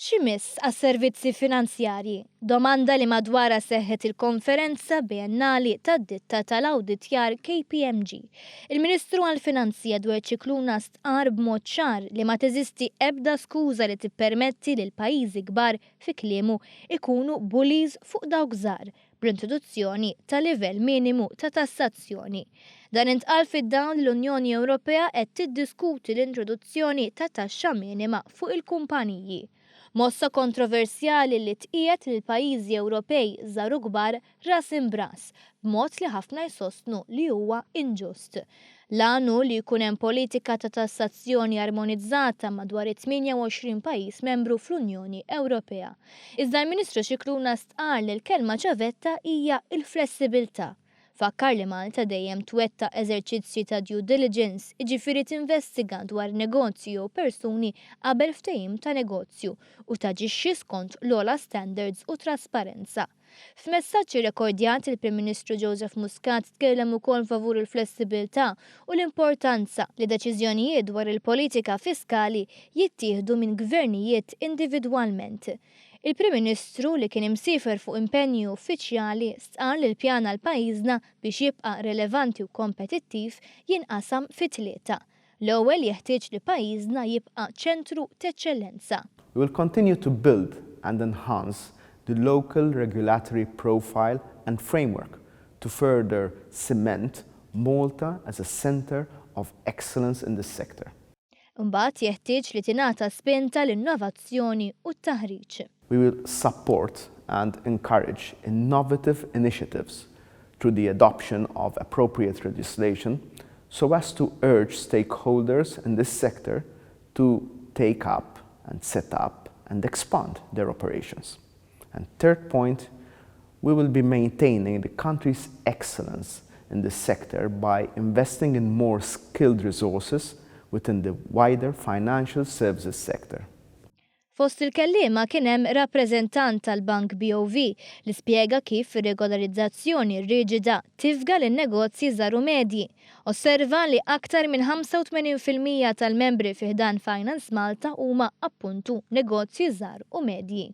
X'imiss għas-servizzi finanzjarji? Domanda li madwarha seħħet il-konferenza biennali tad-ditta tal-awditjar KPMG. Il-Ministru għall-Finanzi Edward Scicluna stqarr b'mod ċar li ma teżisti ebda skuża li tippermetti li l-pajjiżi kbar, fi kliemu, ikunu bullies fuq dawk żgħar, bl-introduzzjoni ta' livell minimu ta' tassazzjoni. Dan intqal fid-dawl li l-Unjoni Ewropea qed tiddiskuti l-introduzzjoni ta' taxxa minima fuq il-kumpaniji. Mossa kontroversjali li tqiegħed lill-pajjiżi Ewropej żgħar u kbar ras imb'ras, b'mod li ħafna jsostnu li huwa inġust. L-għan hu li jkun hemm politika ta' tassazzjoni armonizzata madwar it-28 pajjiż membru fl-Unjoni Ewropea. Iżda l-Ministru Scicluna stqarr li l-kelma ċavetta hija l-flessibilità. Fakkar li Malta dejjem twettaq eżerċizzji ta' due diligence, jiġifieri tinvestiga dwar negozji jew persuni qabel ftehim ta' negozju u taġixxi skont l-ogħla standards u trasparenza. F'messaġġ irrekordjat, il-Prim Ministru Joseph Muscat tkellem ukoll favur il-flessibilità u l-importanza li deċiżjonijiet dwar il-politika fiskali jittieħdu minn gvernijiet individwalment. Il-Prim Ministru, li kien imsiefer fuq impenji uffiċjali, stqarr li l-pjan għal pajjiżna biex jibqa' relevanti u kompetittiv jinqasam fi tlieta. L-ewwel jeħtieġ li pajjiżna jibqa' ċentru t'eċċellenza. We will continue to build and enhance the local regulatory profile and framework to further cement Malta as a centre of excellence in this sector. Imbagħad jeħtieġ li tingħata spinta l-innovazzjoni u t-taħriġ. We will support and encourage innovative initiatives through the adoption of appropriate legislation so as to urge stakeholders in this sector to take up and set up and expand their operations. And third point, we will be maintaining the country's excellence in this sector by investing in more skilled resources within the wider financial services sector. Fost il-kelliema kien hemm rappreżentant tal-Bank BOV li spjega kif ir-regolarizzazzjoni riġida tifga lin-negozji żgħar u medji. Osserva li aktar minn 85% tal-membri fi ħdan Finance Malta huma appuntu negozji żgħar u medji.